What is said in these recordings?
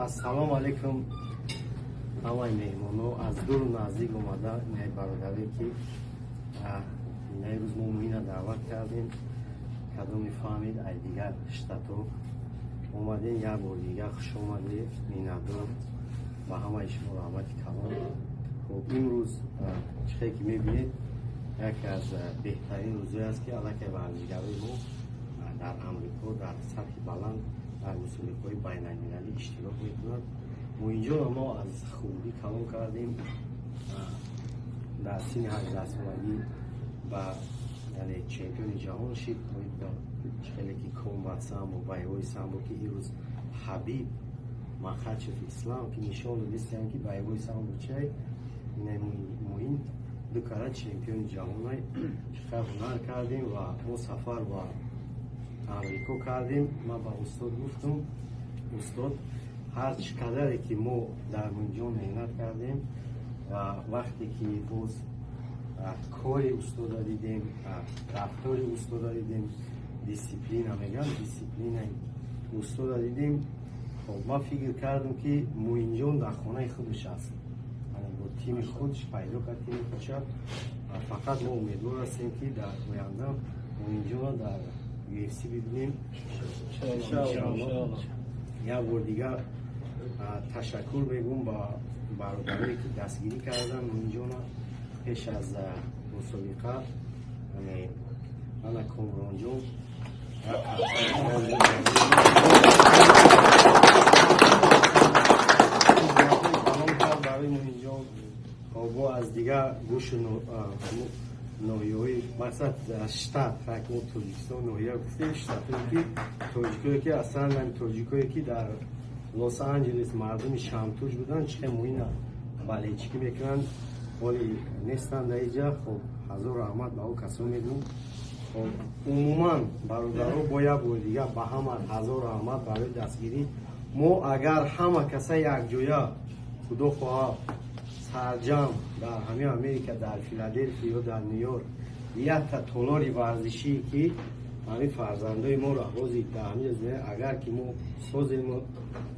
Ассалому алайкум ҳамаи меҳмоно аз дуру наздик омада, инаи бародаре ки инаи рӯз мо Муина даъват кардем, кадоме фаҳмид, ай дигар штато омадем. Як бор дигар хуш омадед, миннатдор ба ҳамаи шумо, раҳмати калон. Хуб, имрӯз чихе ки мебинед, яке аз беҳтарин рӯзое аст, ки аллакай варзишгарои мо дар Амрико дар сатҳи баланд дар мусобиқаҳои байналмилалӣ иштирок мекунанд. Муинҷонро мо аз хурдӣ калон кардем, дар синни 18-солагӣ ба яъне чемпиони ҷаҳон шид. Хеле ки комбат самбо, боевой самбо, ки имрӯз Ҳабиб Махачев Ислам ки нишон додистиянд, ки боевой самбо чай. Инаи Муин ду карат чемпиони ҷаҳонай. Чӣ қадр ҳунар кардем ва мо сафар ба Амрико кардем. Ман ба устод гуфтам: «Устод, ҳар чӣ қадаре ки мо дар Муинҷон меҳнат кардем ва вақте ки боз кори устода дидем, рафтори устода дидем, дисциплина мегӯям, дисциплинаи устода дидем, хоб, ман фикр кардам, ки Муинҷон дар хонаи худаш аст, бо тими худш пайдо кард тими худша. Фақат мо умедвор ҳастем, ки дар оянда Муинҷонро дар UFC бибинем.» Як бор дигар ташаккур мегӯм ба бародарое ки дастгирӣ карданд Муинҷонро пеш аз мусобиқа. Ана Комронҷон. Барои Муинҷон бо аз дигар гӯшу ноҳияҳои, мақсад, штат, мо Тоҷикистон ноҳия гуфтем, штатое ки тоҷикое ки аслан тоҷикое ки дар Лос Анҷелес мардуми шамтуш буданд, чихе Муина болельщикӣ мекунанд, ҳоли нестанд дар иҷа. Хоб, ҳазор раҳмат ба ӯ касон мегӯм. Хоб, умуман, бародаро, бо як бори дигар ба ҳама ҳазор раҳмат барои дастгирӣ. Мо агар ҳама каса якҷоя, худо хоҳа, сарҷам дар ҳамин Америка, дар Филаделфия ё дар Ню-Йорк якта толори варзишӣ, ки ҳамин фарзандои моро ҳозир дар ҳамин агар ки мо созем,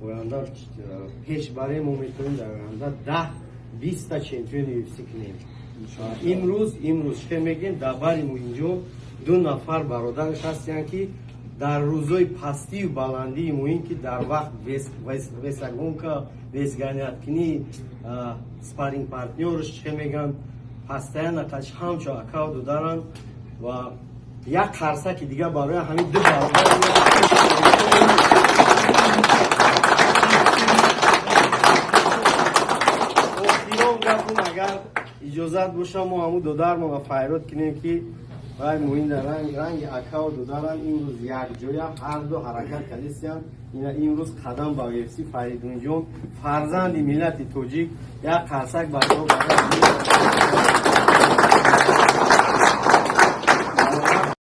оянда пеш барем, мо метавонем дар оянда 10-20-та чемпиони UFC кунем. Имрӯз чӣ мегӯем, дар бари Муинҷон ду нафар бародараш ҳастанд, ки дар рӯзои пастию баландии Муин, ки дар вақт весогонка, вес гонять кунӣ, спарринг партнёр ш, чӣ мегӯянд, постоянно қаш ҳамчо акав додаранд. Ва як қарсаки дигар барои ҳамин ду бародар. Охирон гапум, агар иҷозат боша, мо ҳамун додармонро файрод кунем, ки вай Муин ранг ранги акаву додаранд, имрӯз якҷоя ҳарду ҳаракат кардистиянд. Ина имрӯз қадам ба UFC. Фаридунҷон, фарзанди миллати тоҷик, як қарсак бачаҳо.